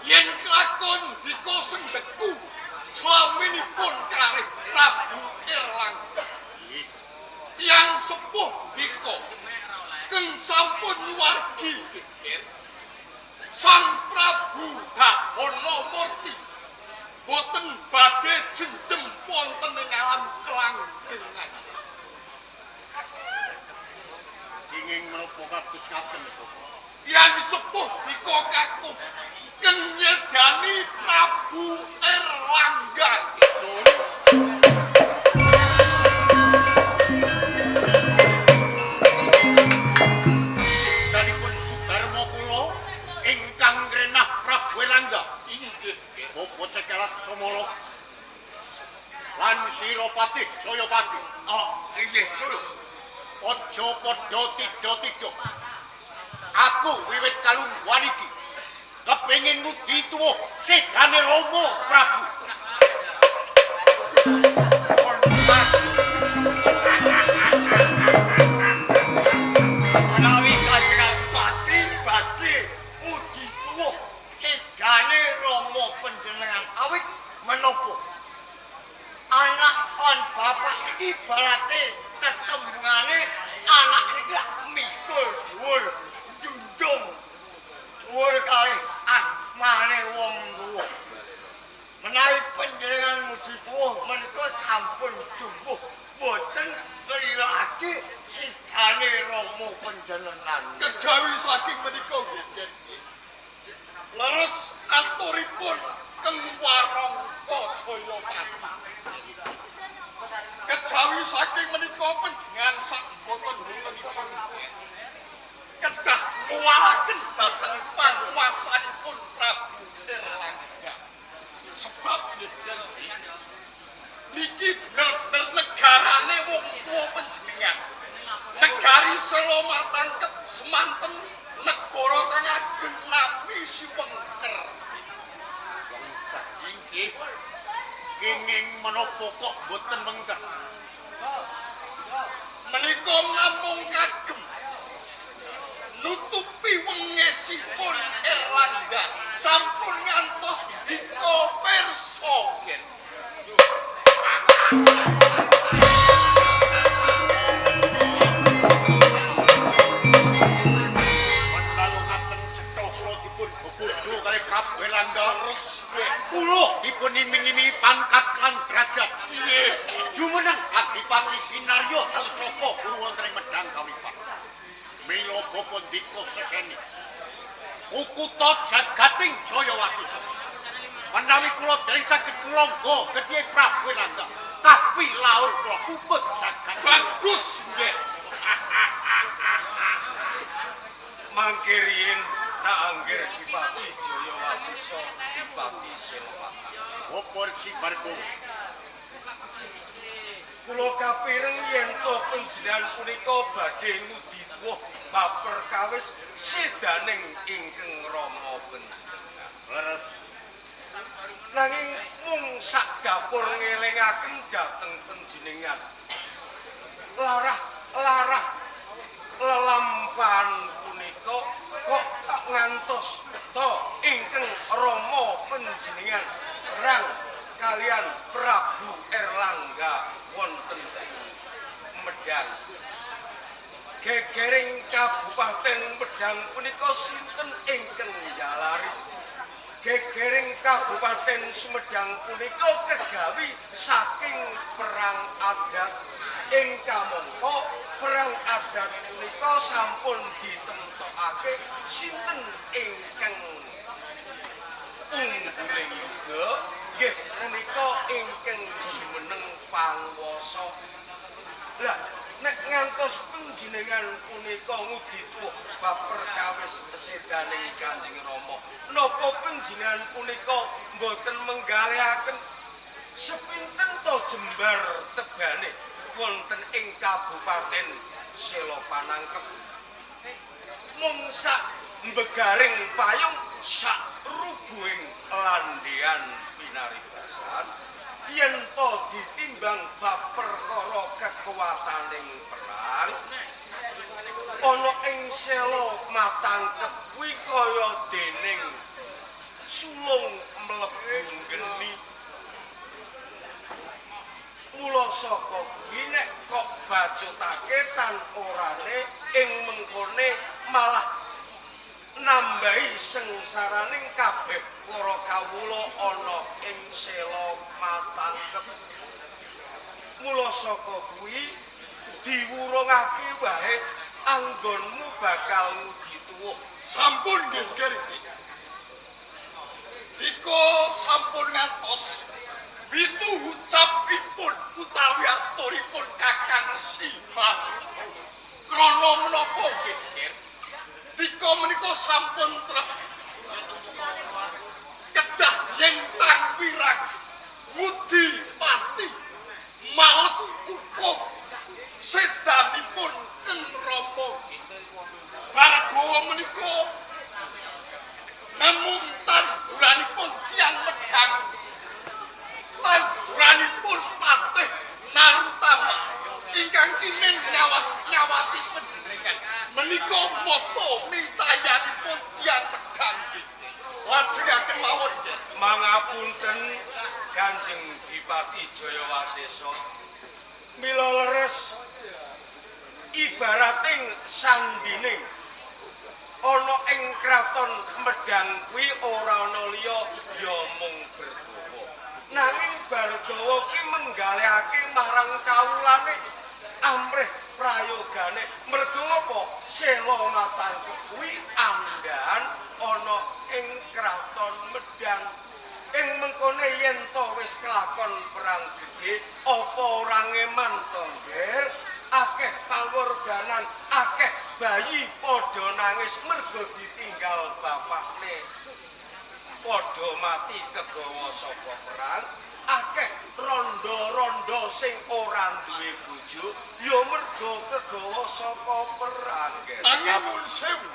Yen kelakon dika sengdeku slaminipun kalih Prabu Erlangga. Tiyang sepuh dika keng sampun nyuwargi Sang Prabu Dahana Murti boten badhe jenjem wonten ing alam kelanggengan. Kenging menapa kados ngaten Bapak? Tiyang sepuh dika kakung keng nyedani Prabu Erlangga. Nun. Danipun Sudarma kula ingkang ngrenah Prabu Erlangga. Inggih. Bapak Cekel Laksamala lan Sirapati Jayapati. Oh, inggih. Aja padha tidha-tidha. Aku wiwit kalungguhan iki kepengin ngudi tuwa sedane Rama Prabu. Menawi Kanjeng Adipati badhe ngudi tuwa sedane Rama panjenengan awit menapa? Anak lan bapak iki ibarate tetembungane anak niki lak mikul dhuwur njunjung menika sampun jumbuh boten nglilake sidane Rama panjenengan. Kejawi saking menika nggih. Leres aturipun Keng Warangka Jayapati. Kejawi saking menika panjenengan sak boten-botenipun kedah muwalaken dhateng panguwasanipun Prabu Erlangga. Sebab niki bener-bener negarane wong tuwa panjenengan. Negari Selo Matangkep semanten negara kang ageng napi siwengker. Inggih. Kenging menapa kok boten wengker? Menika namung kagem nutupi wengesipun Erlangga sampun ngantos dika pirsa nggih. Menawi ngaten cetha kula dipun bebudhu kalih kabeh Langga res. Kula dipun iming-imingi pangkat lan derajat. Nggih. Jumeneng Adipati Kinarya dados saka guru wonten ing Medang Kawipan. Mila bapa ndika seseni. Kukutha jagating Jaya Wasisa. Menawi kula dereng saged nglangga getih Prabu Erlangga, tapi laur kula kukut jagat. Bagus nggih. Mangke riyin nak anggir Dipati Jaya Wasisa Dipati Selopatang. Bapa Resi Bargawa. Kula kapireng yen to panjenengan punika badhe ngudi tuwuh bab perkawis sedaning ingkang Rama panjenengan. Leres. Nanging mung sak dapur ngelingaken dhateng panjenengan. Larah-larah lelampahan punika kok ngantos to ingkang Rama panjenengan rang kalian Prabu Erlangga wonten ing Medang. Gegering Kabupaten Medang punika sinten ingkang njalari? Gegering Kabupaten Sumedang punika kegawi saking perang adat. Ing kamangka perang adat punika sampun ditemtokake sinten ingkang ungguling yuda nggih punika ingkang jumeneng panguwasa. Lah nek ngantos panjenengan punika ngudi tuwuh bab perkawis sedaning Kanjeng Rama, napa panjenengan punika mboten menggalihaken sepinten to jembar tebane wonten ing Kabupaten Selopanangkep? Mung sak mbegaring payung sak rubuhing landhean pinaribasan yen to ditimbang bab perkara kekuwataning perang ana ing Selo Matangkep kuwi kaya dening sulung mlebu geni. Mula saka kuwi nek kok bacutake tan orane ing mengkone malah nambahi sengsaraning kabeh para kawula ana ing Selo Matangkep. Mula saka kuwi diwurungake wae anggonmu bakal ngudi tuwuh. Sampun nggih nggih. Dika sampun ngantos pitu ucapipun utawi aturipun Kakang Resi Maruta. Krana menapa nggih nggih? Dika menika sampun trep kedah nyentang wirang ngudi pati males hukum sedanipun Keng Rama. Bargawa menika namung tanduranipun tiyang Medang, tanduranipun Patih Narutama ingkang kimen nyawat-nyawati panjenengan menika mata mitayanipun tiyang Medang. Lajengaken mawon nggih. Mangapunten Kanjeng Dipati Jaya Wasesa. Mila leres ibarating sandining ana ing kraton Medang kuwi ora ana liya ya mung Bargawa. Nanging Bargawa ki nggalehake marang kawulane amrih prayogane. Mergo apa? Sela Matangkep kuwi andhahan ana ing kraton Medang. Ing mengkone yen to wis kelakon perang gedhe, apa ora ngeman to, Ngger? Akeh pangorbanan, akeh bayi padha nangis mergo ditinggal bapakne. Padha mati kegawa saka perang, akeh rondo-rondo sing ora duwe bojo ya mergo kegawa saka perang. Angin nuwun sewu.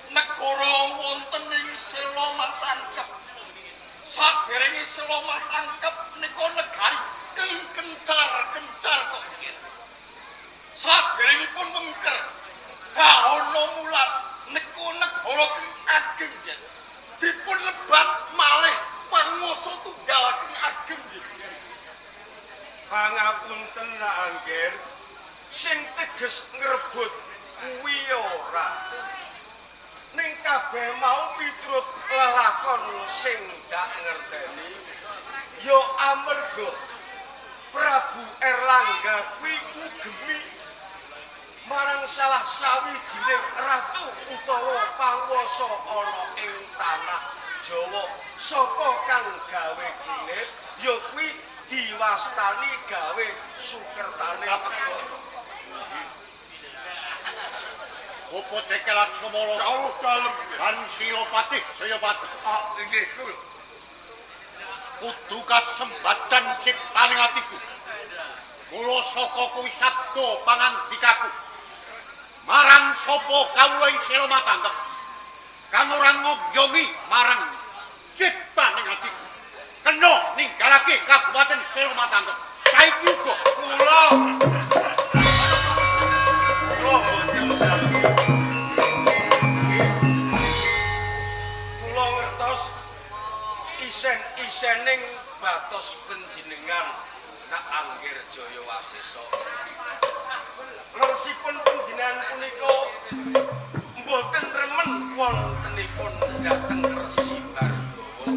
Negara wonten ing Sela Matangkep. Saderenge Sela Matangkep nika negari keng kencar-kencar kok nggih. Saderengipun wengker dahana mulat niku negara keng ageng nggih. Dipun lebat malih panguwasa tunggal keng ageng nggih. Pangapunten Angger, sing teges ngrebut kuwi ora. Ning kabeh mau miturut lelakon sing dak ngerteni ya amarga Prabu Erlangga kuwi ugemi marang salah sawijining ratu utawa panguwasa ana ing tanah Jawa. Sapa kang gawe kinir ya kuwi diwastani gawe sukertane negara. Bapak Dekel Laksamala jauh dalem lan Silopati Jayapati. Ah inggih kula. Kudu kasembadan ciptaning atiku. Kula saka kuwi sabda pangandikaku. Marang sapa kawula ing Sela Matangkep kang ora ngombyongi marang ciptaning atiku. Kena ninggalake Kabupaten Sela Matangkep. Saiki uga kula mboten sarjo. Kula ngertos isen-isening batos panjenengan Nak Angger Jaya Wasesa. Leresipun panjenengan punika mboten remen wontenipun dhateng Resi Bargawa.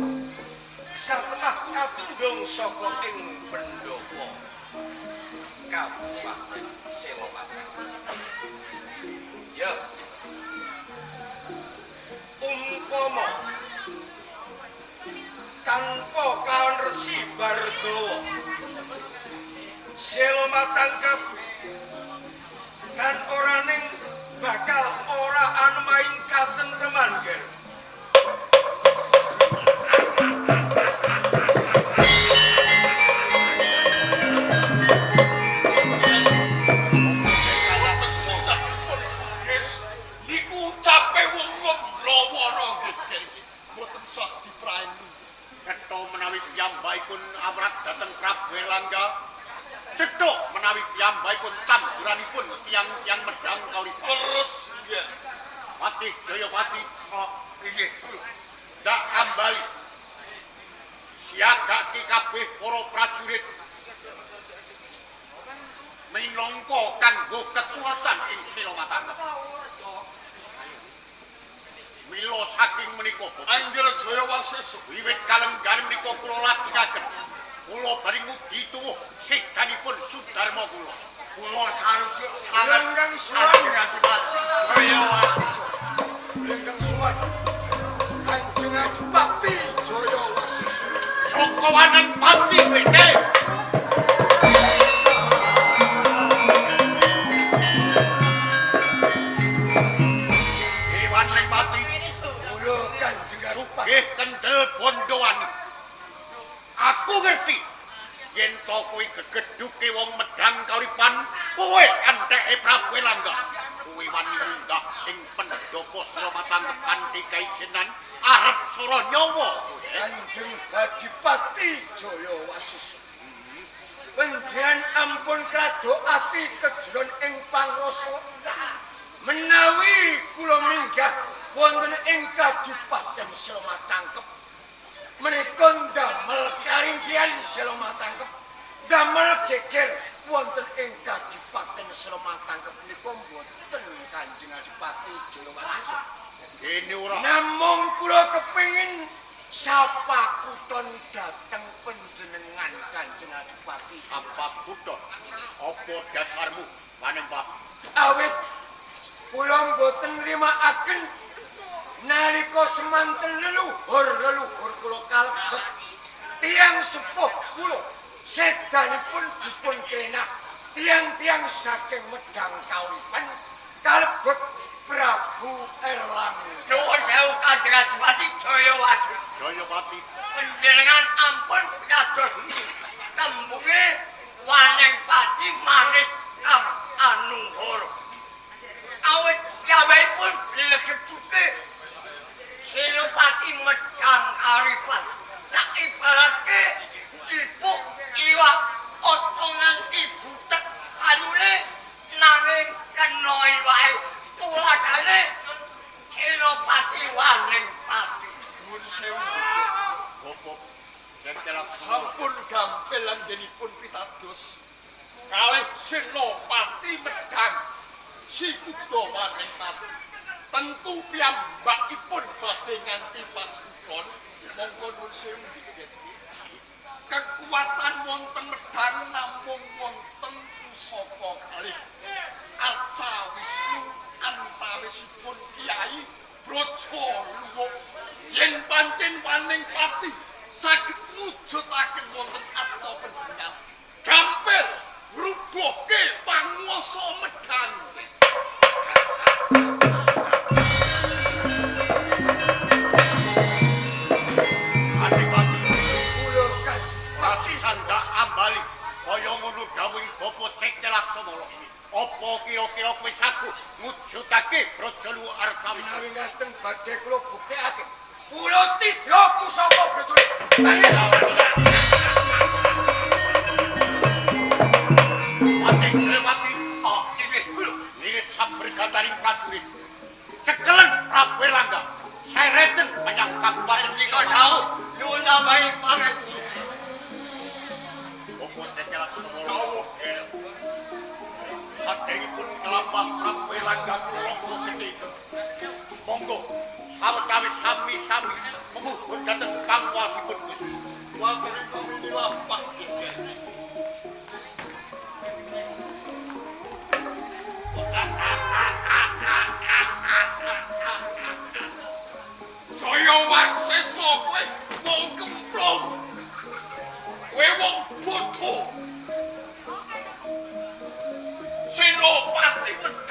Satemah katundhung saka ing pendopo Kabupaten Sela Matangkep. Ya. Umpama tanpa kaon Resi Bargawa, Sela Matangkep dan oraning bakal ora anemaing katentreman, Ger. Piyambakipun amrat dhateng Prabu Erlangga. Cethuk menawi piyambakipun tanduranipun tiyang-tiyang Medang Kauripan. Terus nggih. Patih Jayapati. Oh, inggih. Ndak ambali. Siagake kabeh para prajurit minangka kanggo kekuatan ing Sela Matangkep. Mila saking menika Angger Jaya Wasesa wiwit kalenggan menika kula lajengaken. Kula bari ngudi tuwuh sedanipun Sudarma kula. Kula sarujuk sanget Kanjeng Adipati Jaya Wasesa. Ingkang suwan Kanjeng Adipati Jaya Wasesa. Jokowanan pati wene. Sugih kendel bondowani. Aku ngerti yen to kowe gegedhuke wong Medang Kauripan, kowe antheke Prabu Erlangga. Kowe wani munggah ing pendopo Sela Matangkep kanthi kaijenan arep sora nyawa kowe. Kanjeng Adipati Jaya Wasesa. Panjenengan ampun kladho ati kejeron ing pangrasa. Menawi kula minggah wonten ing Kadipaten Sela Matangkep menika ndamel karingkihan Sela Matangkep, ndamel geger wonten ing Kadipaten Sela Matangkep menika mboten Kanjeng Adipati Jaya Wasesa. Dene ora. Namung kula kepengin Sapakuton dhateng panjenengan Kanjeng Adipati. Sapakuton? Apa dasarmu panembah? Awit kula mboten nrimakaken nalika semanten leluhur-leluhur kula kalebet tiyang sepuh kula sedanipun dipun krenah tiyang-tiyang saking Medang Kauripan kalebet Prabu Erlangga. Nuwun sewu Kanjeng Adipati Jaya Wasis. Jayapati. Panjenengan ampun pitados tembunge Waneng Pati manis kang anuhur. Awit piyambakipun blegeduke Senopati Medang Kauripan. Tak ibaratke njipuk iwak aja nganti butek ayune nanging kena iwake tuladhane Senopati Waneng Pati. Nuwun sewu Bapak Cekelak sampun gampil anggenipun pitados kalih Senopati Medang Si Kuda Waneng Pati. Tentu piyambakipun badhe nganti pasukon. Monggo nuwun sewu nggih. Kekuatan wonten Medang namung wonten pusaka kalih Arca Wisnu antawisipun Kyai Braja Luwuk. Yen pancen Waneng Pati saged mujudaken wonten asta panjenengan, gampil ngrubuhke panguwasa Medang. Adipati Kula Kanjeng Rasi sandak ambali kaya ngono dawuh Bapak Cekelak Semara. Apa kira-kira kowe saguh mujudake Braja Luwuk Arca Wisnu? Menawi ngaten badhe kula buktekaken. Kula cidra pusaka Braja Luwuk. Bangis. Patih Jayapati, Oh, inggih kula. wirid sabrigataring prajurit. Cekelen Prabu Erlangga, sereten menyang kabupaten Pandika dawuh nyuwun tambahi pangestu. Bapak Cekelak Semara. Dawuh. Saderengipun kelampah Prabu Erlangga Cakra Gedhe. Monggo sawetawis sami-sami memuhun dhateng panguwasipun Gusti. Waturi kawula lampah nggih. Jaya Wasesa kowe wong kemplung. Kowe wong bodho. Senopati Medang